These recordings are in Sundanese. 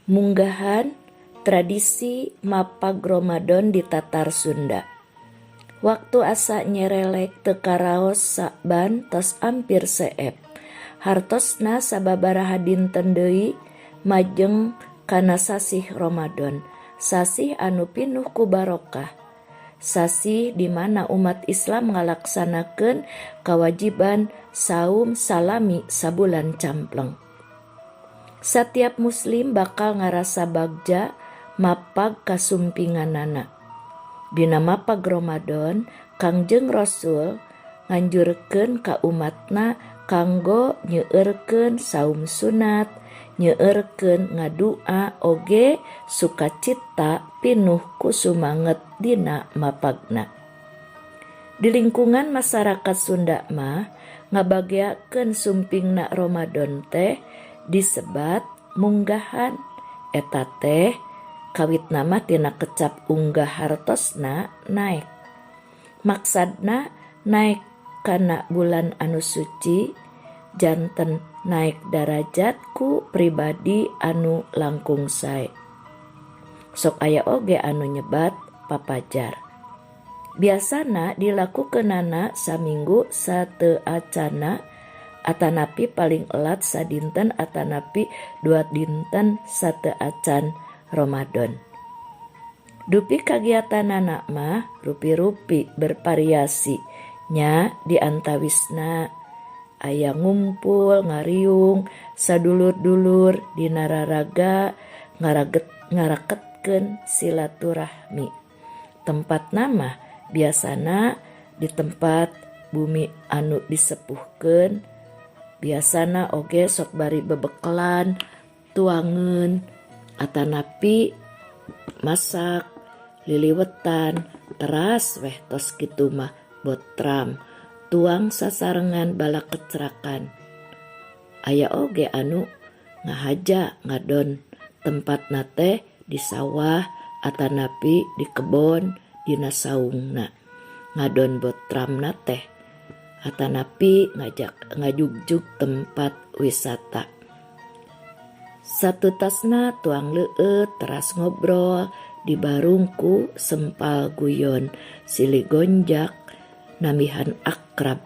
Munggahan, tradisi mapag Ramadan di Tatar Sunda. Waktu asa nyerelek, teu karaos Sa'ban tos ampir seep. Hartosna sababaraha dinten deui majeng kana sasih Ramadan, sasih anu pinuh ku barokah. Sasih di mana umat Islam ngalaksanakeun kawajiban saum salami sabulan campleng. Satiap muslim bakal ngarasa bagja mapag kasumpinganana. Dina mapag Ramadan, Kangjeng Rasul nganjurkeun ka umatna kanggo nyeueurkeun saum sunat, nyeueurkeun ngadua oge sukacita pinuh ku sumanget dina mapagna. Di lingkungan masyarakat Sunda mah, ngabagjakeun sumpingna Ramadan teh disebat munggahan. Eta teh kawitna mah tina kecap unggah, hartosna naek. Maksudna naek kana bulan anu suci, janten naek darajat ku pribadi anu langkung sae. Sok aya oge anu nyebat papajar. Biasana dilakukeunana saminggu sateuacanna atanapi paling elat sadinten atanapi 2 dinten sateuacan Ramadan. Dupi kagiatanana mah rupi-rupi, bervariasi nya. Diantawisna aya ngumpul ngariung sadulur-dulur dina raraga ngaraget ngaraketkeun silaturahmi. Tempatna mah biasana di tempat bumi anu disepuhkeun. Biasana oge sok bari bebekelan, tuangeun atanapi masak, liliwetan, teras weh. Tos kitu mah botram, tuang sasarengan balakecrakan. Aya oge anu ngahaja ngadon tempatna teh di sawah atanapi di kebon, dina saungna ngadon botramna teh, atanapi ngajak ngajugjug tempat wisata. Satutasna tuang leueut, teras ngobrol dibarung ku sempal guyon, silih gonjak, nambihan akrab.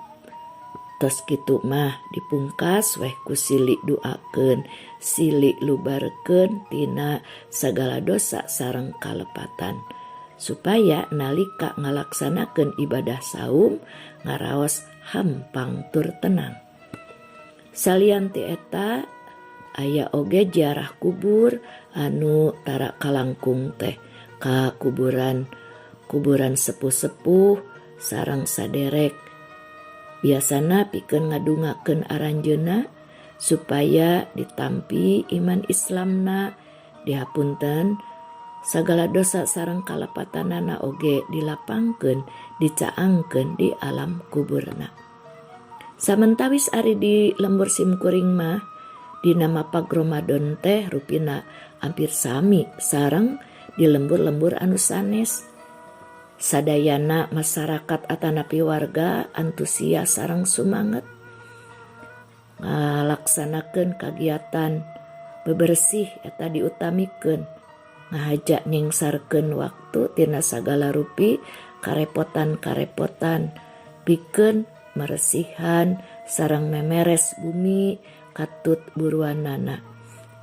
Tos kitu mah dipungkas weh ku silih duakeun, silih lubarkeun tina sagala dosa sareng kalepatan, supaya nalika ngalaksanakeun ibadah saum ngaraos hampang tur tenang. Salian ti eta, aya oge ziarah kubur anu tara kalangkung teh ka kuburan kuburan sepuh-sepuh sareng saderek. Biasana pikeun ngadungakeun aranjeunna supaya ditampi iman Islamna, dihapunten sagala dosa sareng kalepatanana, oge dilapangkeun, dicaangkeun di alam kuburna. Samentawis ari di lembur simkuring mah, dina mapag Ramadan teh rupina hampir sami sareng di lembur-lembur anu sanes. Sadayana masyarakat atanapi warga antusias sareng sumanget ngalaksanakeun kagiatan bebersih. Eta diutamikeun, ngahaja nyengsarkeun waktu tina sagala rupi karepotan-karepotan pikeun meresihan sareng memeres bumi katut buruanana,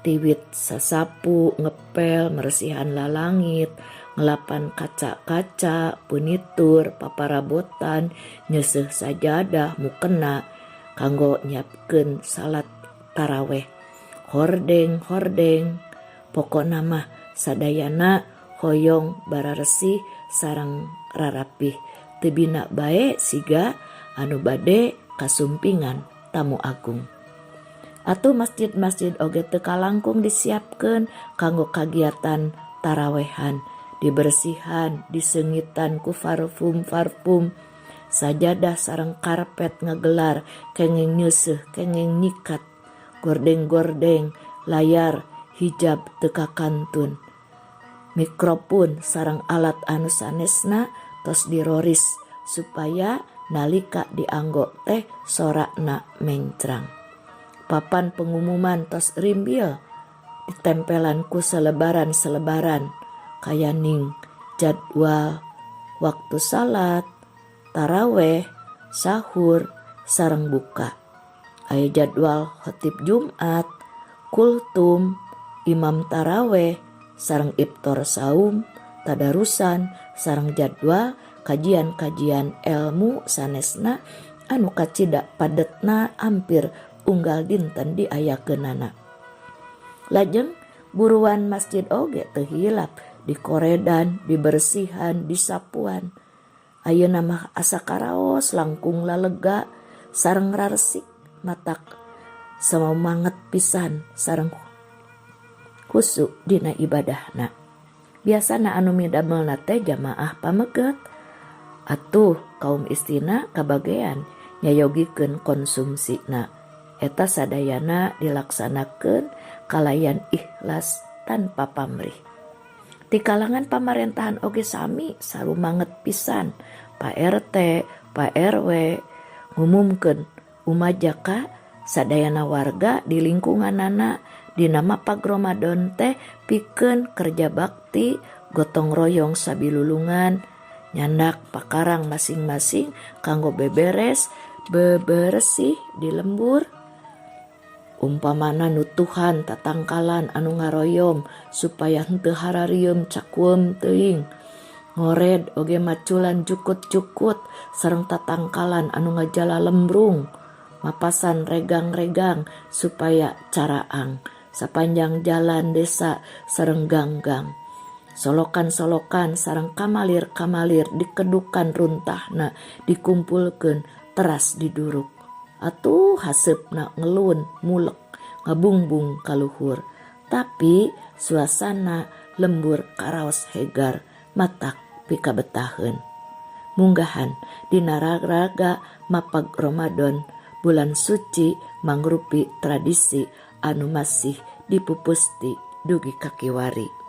tiwit sasapu, ngepel, meresihan lalangit, ngelapan kaca-kaca, punitur, paparabotan, nyeuseuh sajadah mukena kanggo nyiapkeun salat taraweh, hordeng-hordeng, pokona mah sadayana hoyong bararesih sareng rarapih, teu bina bae siga anu bade kasumpingan tamu agung. Atuh masjid-masjid oge teu kalangkung disiapkeun kanggo kagiatan tarawehan, dibersihan, diseungitan ku parfum-parfum, sajadah sareng karpet ngagelar, kenging nyeuseuh, kenging nyikat, gordeng-gordeng, layar hijab teu kakantun. Mikrofon sareng alat anu sanesna tos diroris supaya nalika dianggo teh sorana mencrang. Papan pengumuman tos rimbil. Ditempelan ku selebaran-selebaran kayaning jadwal waktu salat taraweh, sahur, sareng buka. Aya jadwal khotib Jumat, kultum, imam taraweh, sareng iftar saum, tadarusan, sareng jadwal kajian-kajian elmu sanesna anu kacida padetna hampir unggal dinten diayakeunana. Lajeng buruan masjid oge teu hilap dikoredan, dibersihan, disapuan. Ayeuna mah asa karaos langkung lalega sareng raresik, matak samanget pisan sareng khusyuk dina ibadahna. Biasana anu midamelna teh jamaah pameget. Atuh kaum istina kabagean nyayogikeun konsumsina. Eta sadayana dilaksanakeun kalayan ikhlas tanpa pamrih. Ti kalangan pamarentahan oge sami sarumanget pisan. Pak RT, Pak RW ngumumkeun umaja ka sadayana warga di lingkunganana dina mapag Ramadan teh pikeun kerja bakti gotong royong sabilulungan, nyandak pakarang masing-masing kanggo beberes beberesih di lembur, umpamana nutuhan tatangkalan anu ngaroyom supaya henteu hararieum cakueum teuing, ngored oge maculan jukut-jukut sareng tatangkalan anu ngajala lembrung, mapasan regang-regang supaya caraang sapanjang jalan desa sareng gang-gang, solokan-solokan sareng kamalir-kamalir dikedukan runtahna, dikumpulkeun teras diduruk. Atuh haseupna ngelun mulek ngabungbung kaluhur, tapi suasana lembur karaos hegar, matak pikabetaheun. Munggahan dina raraga mapag Ramadan, bulan suci, mangrupi tradisi anu masih dipupusti dugi ka kiwari.